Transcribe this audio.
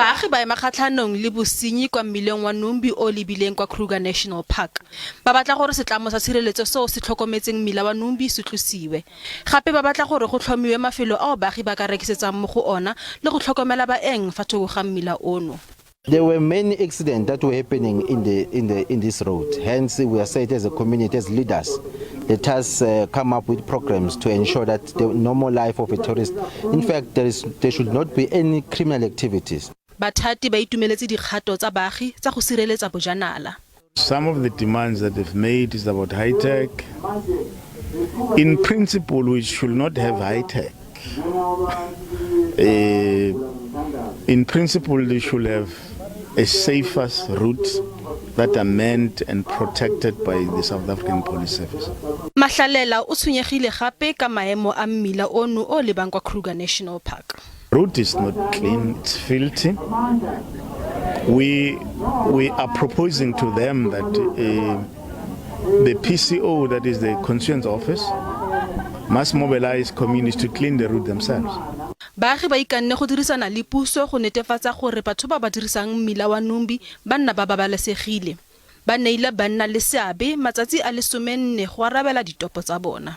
Baagi ba ema kgatlhanong le bosenyi kwa mmileng wa Numbi o o lebileng kwa Kruger National Park. Ba batla gore setlamo sa tshireletso seo se tlhokometseng mmila wa Numbi se tlosiwe. Gape ba batla gore go tlhomiwe mafelo ao baagi ba ka rekisetsang mo go ona le go tlhokomela baeng fa thoko ga mmila ono. There were many accidents that were happening in the in the in this road. Hence, we are said as a community, as leaders, let us come up with programs to ensure that the normal life of a tourist. In fact, there is there should not be any criminal activities. Bathati ba itumeletse dikgato tsa baagi tsa go sireletsa bojanala. Some of the demands that they've made is about high tech. In principle, we should not have high tech. In principle, they should have a safer route that are manned and protected by the South African Police Service. Mahlalela o tshwenyegile gape ka maemo a mmila ono o lebang kwa Kruger National Park. Route is not clean, it's filthy. We are proposing to them that the PCO, that is the constituents office, must mobilize communities to clean the route themselves. Baagi ba ikanne go dirisana le puso go netefatsa gore batho ba ba dirisang mmila wa Numbi ba nna ba babalesegile. Ba neile banna le seabe matsatsi a le 14 go arabela ditopo tsa bona.